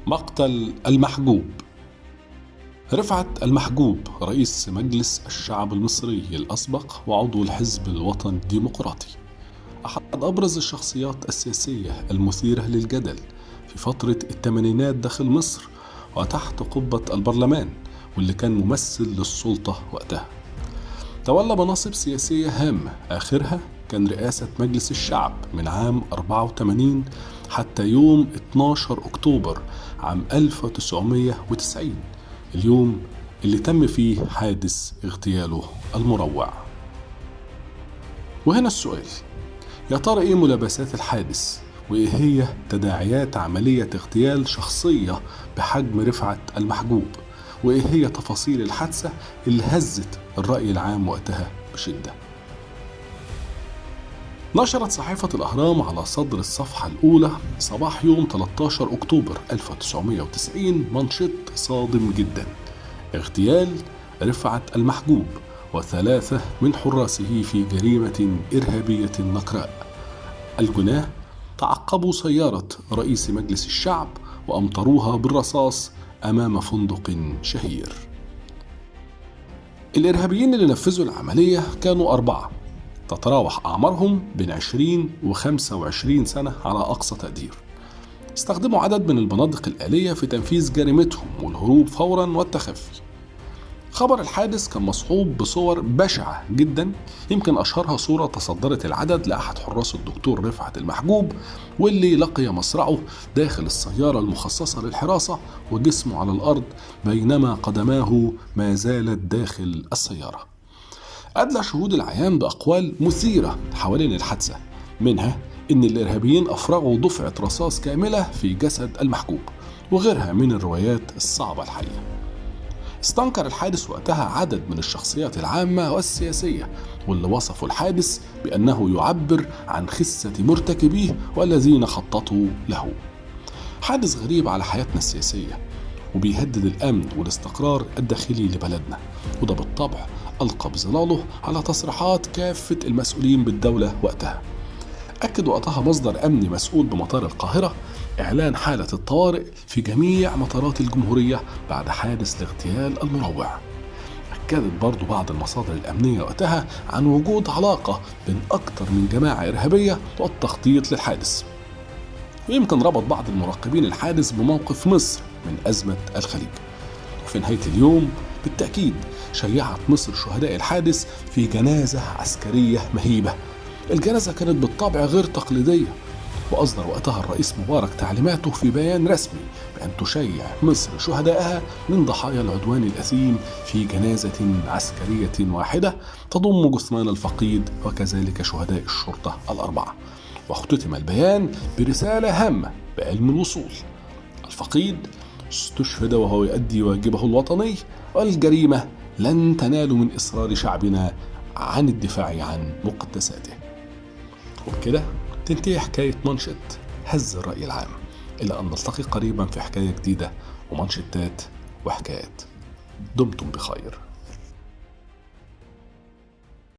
مقتل المحجوب. رفعت المحجوب رئيس مجلس الشعب المصري الأسبق وعضو الحزب الوطني الديمقراطي، أحد أبرز الشخصيات السياسية المثيرة للجدل في فترة الثمانينات داخل مصر وتحت قبة البرلمان، واللي كان ممثل للسلطة وقتها. تولى مناصب سياسية هامة، آخرها كان رئاسة مجلس الشعب من عام 84 حتى يوم 12 أكتوبر عام 1990، اليوم اللي تم فيه حادث اغتياله المروع. وهنا السؤال، يا ترى ايه ملابسات الحادث؟ وايه هي تداعيات عملية اغتيال شخصية بحجم رفعت المحجوب؟ وايه هي تفاصيل الحادثة اللي هزت الرأي العام وقتها بشدة؟ نشرت صحيفة الأهرام على صدر الصفحة الأولى صباح يوم 13 أكتوبر 1990 منشط صادم جدا: اغتيال رفعت المحجوب وثلاثة من حراسه في جريمة إرهابية نكراء. الجناه تعقبوا سيارة رئيس مجلس الشعب وأمطروها بالرصاص أمام فندق شهير. الإرهابيين اللي نفذوا العملية كانوا 4، تتراوح أعمارهم بين 20 و 25 سنة على أقصى تقدير. استخدموا عدد من البنادق الآلية في تنفيذ جريمتهم والهروب فورا والتخفي. خبر الحادث كان مصحوب بصور بشعة جدا، يمكن أشهرها صورة تصدرت العدد لأحد حراس الدكتور رفعت المحجوب، واللي لقي مصرعه داخل السيارة المخصصة للحراسة وجسمه على الأرض بينما قدماه ما زالت داخل السيارة. أدلى شهود العيان بأقوال مثيرة حوالين الحادثة، منها إن الإرهابيين أفرغوا دفعة رصاص كاملة في جسد المحجوب، وغيرها من الروايات الصعبة الحقيقة. استنكر الحادث وقتها عدد من الشخصيات العامة والسياسية، واللي وصفوا الحادث بأنه يعبر عن خسة مرتكبيه والذين خططوا له. حادث غريب على حياتنا السياسية وبيهدد الأمن والاستقرار الداخلي لبلدنا، وده بالطبع ألقى بظلاله على تصريحات كافة المسؤولين بالدولة وقتها. أكد وقتها مصدر أمني مسؤول بمطار القاهرة إعلان حالة الطوارئ في جميع مطارات الجمهورية بعد حادث الاغتيال المروع. أكدت برضو بعض المصادر الأمنية وقتها عن وجود علاقة بين أكثر من جماعة إرهابية والتخطيط للحادث، ويمكن ربط بعض المراقبين الحادث بموقف مصر من أزمة الخليج. وفي نهاية اليوم بالتأكيد شيعت مصر شهداء الحادث في جنازة عسكرية مهيبة. الجنازة كانت بالطبع غير تقليدية، وأصدر وقتها الرئيس مبارك تعليماته في بيان رسمي بأن تشيع مصر شهداءها من ضحايا العدوان الأثيم في جنازة عسكرية واحدة تضم جثمان الفقيد وكذلك شهداء الشرطة 4. واختتم البيان برسالة هامة بعلم الوصول: الفقيد استشهد وهو يؤدي واجبه الوطني، والجريمة لن تنال من إصرار شعبنا عن الدفاع عن مقدساته. وبكده تنتهي حكاية منشط هز الرأي العام. إلى أن نلتقي قريبا في حكاية جديدة ومنشطات وحكايات. دمتم بخير.